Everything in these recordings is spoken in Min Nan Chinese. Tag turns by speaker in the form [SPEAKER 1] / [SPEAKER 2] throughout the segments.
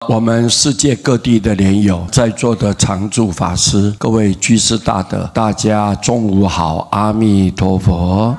[SPEAKER 1] 我們世界各地的蓮友，在座的常住法師、各位居士大德，大家中午好，阿彌陀佛。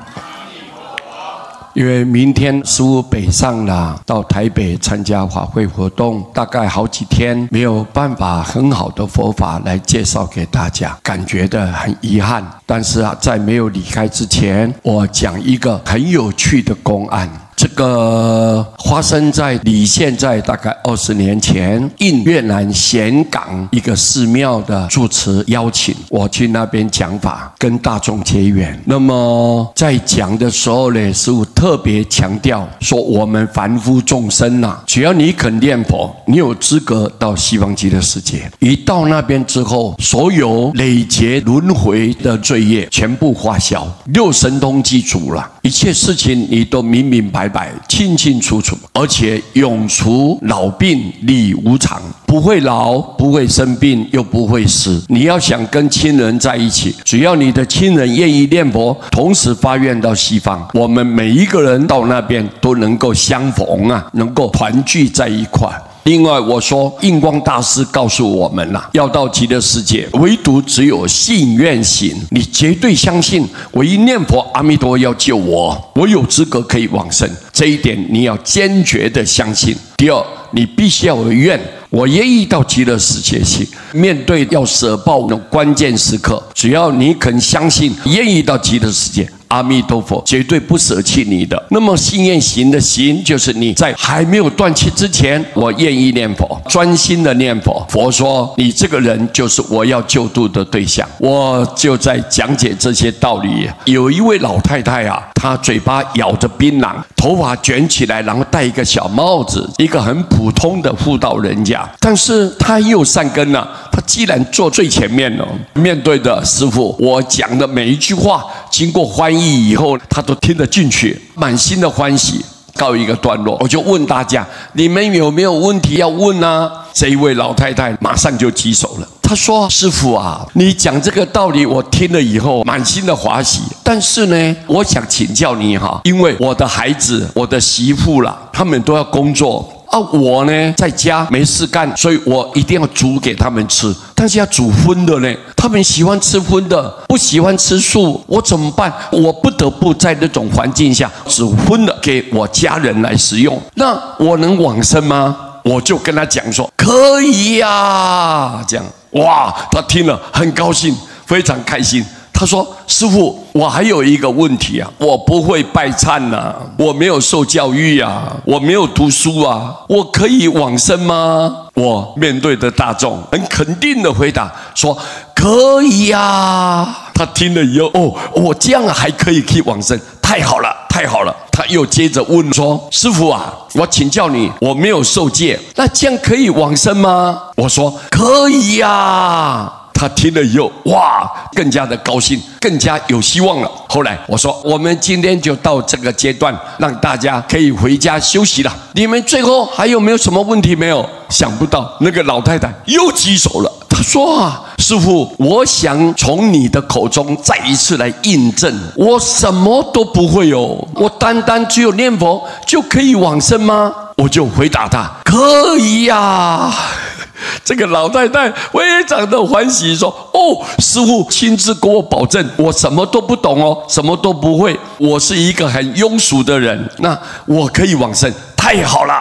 [SPEAKER 1] 因為明天師父北上了，到台北參加法會活動，大概好幾天沒有辦法很好的佛法來介紹給大家，感覺的很遺憾。但是啊，在沒有離開之前，我講一個很有趣的公案。這個發生在離現在大概20年前，應越南峴港一個寺廟的住持邀請我去那邊講法，跟大眾結緣。那麼在講的時候呢，師父特別強調說，我們凡夫眾生呐，只要你肯念佛，你有資格到西方極樂世界。一到那邊之後，所有累劫輪迴的罪業全部化消，六神通具足了，一切事情你都明明白白、清清楚楚，而且永除老病離無常，不會老，不會生病，又不會死。你要想跟親人在一起，只要你的親人願意念佛，同時發願到西方，我們每一個人到那邊都能夠相逢啊，能夠團聚在一塊。另外，我說印光大師告訴我們啦，要到極樂世界，唯獨只有信願行。你絕對相信，我一念佛，阿彌陀要救我，我有資格可以往生。這一點你要堅決的相信。第二，你必須要有願，我願意到極樂世界去。面對要捨報的關鍵時刻，只要你肯相信，願意到極樂世界，阿彌陀佛絕對不捨棄你的。那麼信願行的行，就是你在還沒有斷氣之前，我願意念佛，專心的念佛。佛說你這個人就是我要救度的對象。我就在講解這些道理。有一位老太太啊，她嘴巴咬着檳榔，頭髮捲起來，然後戴一個小帽子，一個很普通的婦道人家。但是她有善根啊，她既然坐最前面了，面對的師父，我講的每一句話，經過翻譯以後，他都聽得進去，滿心的歡喜。告一個段落，我就問大家：你們有沒有問題要問啊？這一位老太太馬上就舉手了。她說：師父啊，你講這個道理，我聽了以後滿心的歡喜。但是呢，我想請教你哈，因為我的孩子、我的媳婦啦，他們都要工作啊，我呢在家沒事幹，所以我一定要煮給他們吃。但是要煮葷的呢，他們喜歡吃葷的，不喜歡吃素，我怎麼辦？我不得不在那種環境下煮葷的給我家人來食用。那我能往生嗎？我就跟他講說可以呀，這樣哇，他聽了很高興，非常開心。他說：師父，我還有一個問題啊，我不會拜懺吶，我沒有受教育啊，我沒有讀書啊，我可以往生嗎？我面對的大眾很肯定的回答說：可以呀。他聽了以後，哦，我這樣還可以去往生，太好了，太好了。他又接着問說：師父啊，我請教你，我沒有受戒，那這樣可以往生嗎？我說可以呀。他聽了以後，哇，更加的高興，更加有希望了。後來我說，我們今天就到這個階段，讓大家可以回家休息了。你們最後還有沒有什麼問題沒有？想不到那個老太太又舉手了。她說啊，師父，我想從你的口中再一次來印證，我什麼都不會哦，我單單只有念佛就可以往生嗎？我就回答他，可以呀。這個老太太非常的歡喜，說：哦，師父親自給我保證，我什麼都不懂哦，什麼都不會，我是一個很庸俗的人，那我可以往生，太好了！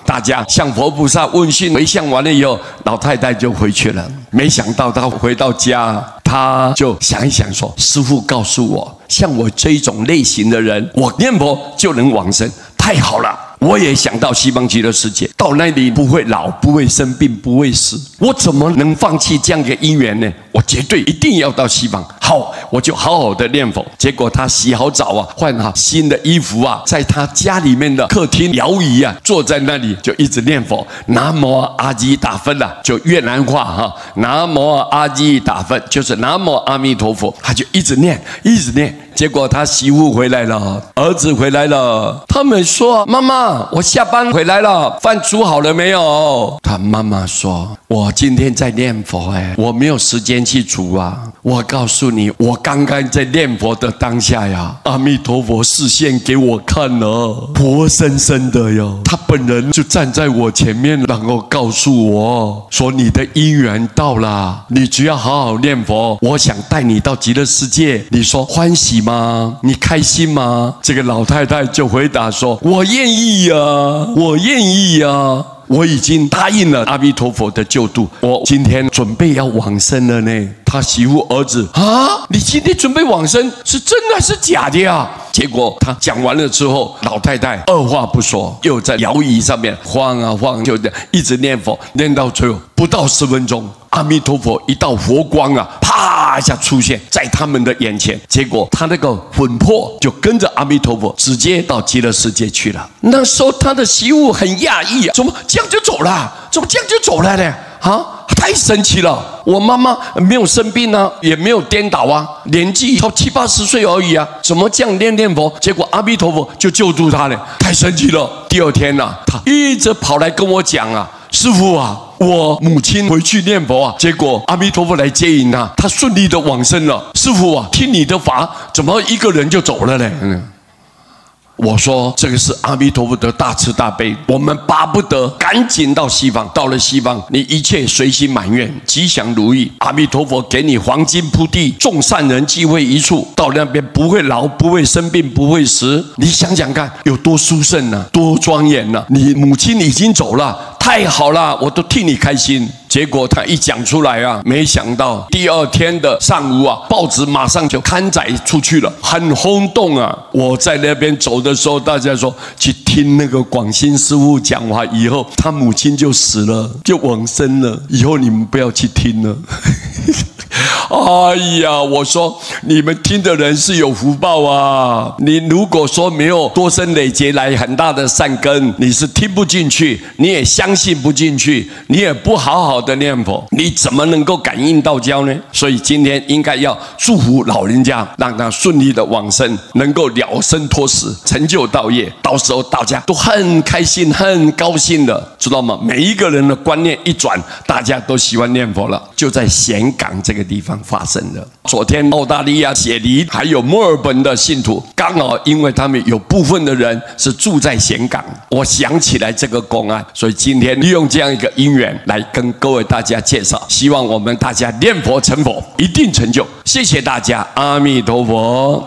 [SPEAKER 1] 大家向佛菩薩問訊回向完了以後，老太太就回去了。沒想到她回到家，她就想一想說：師父告訴我，像我這種類型的人，我念佛就能往生，太好了！我也想到西方極樂世界，到那裡不會老，不會生病，不會死，我怎麼能放棄這樣的因緣呢？我絕對一定要到西方。好，我就好好的念佛。結果他洗好澡啊，換好新的衣服啊，在他家裡面的客廳搖椅啊，坐在那裡就一直念佛。南無阿吉達佛啊，就越南話哈，南無阿吉達佛就是南無阿彌陀佛，他就一直念，一直念。結果他媳婦回來了，兒子回來了，他們說：“媽媽，我下班回來了，飯煮好了沒有？”他媽媽說：“我今天在念佛，哎，我沒有時間去煮啊。我告訴你，我剛剛在念佛的當下呀，阿彌陀佛示現給我看了，活生生的喲，他本人就站在我前面，然後告訴我說：你的因緣到了，你只要好好念佛，我想帶你到極樂世界。你說歡喜嗎？你開心嗎？”這個老太太就回答說：“我願意呀，我願意呀。我已經答應了阿彌陀佛的救度，我今天準備要往生了呢。”他媳婦兒子啊，你今天準備往生是真的還是假的呀？結果他講完了之後，老太太二話不說，又在搖椅上面晃啊晃，就一直念佛，念到最後不到10分鐘，阿彌陀佛一道佛光啊，啪一下出現在他們的眼前，結果他那個魂魄就跟着阿彌陀佛直接到極樂世界去了。那時候他的媳婦很訝異啊，怎麼這樣就走了？怎麼這樣就走了呢？啊，太神奇了！我媽媽沒有生病啊，也沒有顛倒啊，年紀才七八十歲而已啊，怎麼這樣念念佛，結果阿彌陀佛就救度他了，太神奇了！第二天啊，他一直跑來跟我講啊，師父啊，我母親回去念佛啊，結果阿彌陀佛來接引她，她順利的往生了。師父啊，聽你的法，怎麼一個人就走了呢？我說這個是阿彌陀佛的大慈大悲，我們巴不得趕緊到西方。到了西方，你一切隨心滿願，吉祥如意。阿彌陀佛給你黃金鋪地，眾善人聚會一處，到那邊不會老，不會生病，不會死。你想想看，有多殊勝啊，多莊嚴啊！你母親已經走了，太好了，我都替你開心。結果他一講出來啊，沒想到第二天的上午啊，報紙馬上就刊載出去了，很轟動啊！我在那邊走的時候，大家說去聽那個廣興師父講話以後，他母親就死了，就往生了。以後你們不要去聽了。哎呀，我說你們聽的人是有福報啊！你如果說沒有多生累劫來很大的善根，你是聽不進去，你也相信不進去，你也不好好的念佛，你怎麼能夠感應道交呢？所以今天應該要祝福老人家，讓他順利的往生，能夠了生脫死，成就道業。到時候大家都很開心、很高興的，知道嗎？每一個人的觀念一轉，大家都喜歡念佛了。就在峴港這個地方發生的。昨天澳大利亞雪梨還有墨爾本的信徒，剛好因為他們有部分的人是住在峴港，我想起來這個公案，所以今天利用這樣一個因緣來跟各位大家介紹，希望我們大家念佛成佛，一定成就。謝謝大家，阿彌陀佛。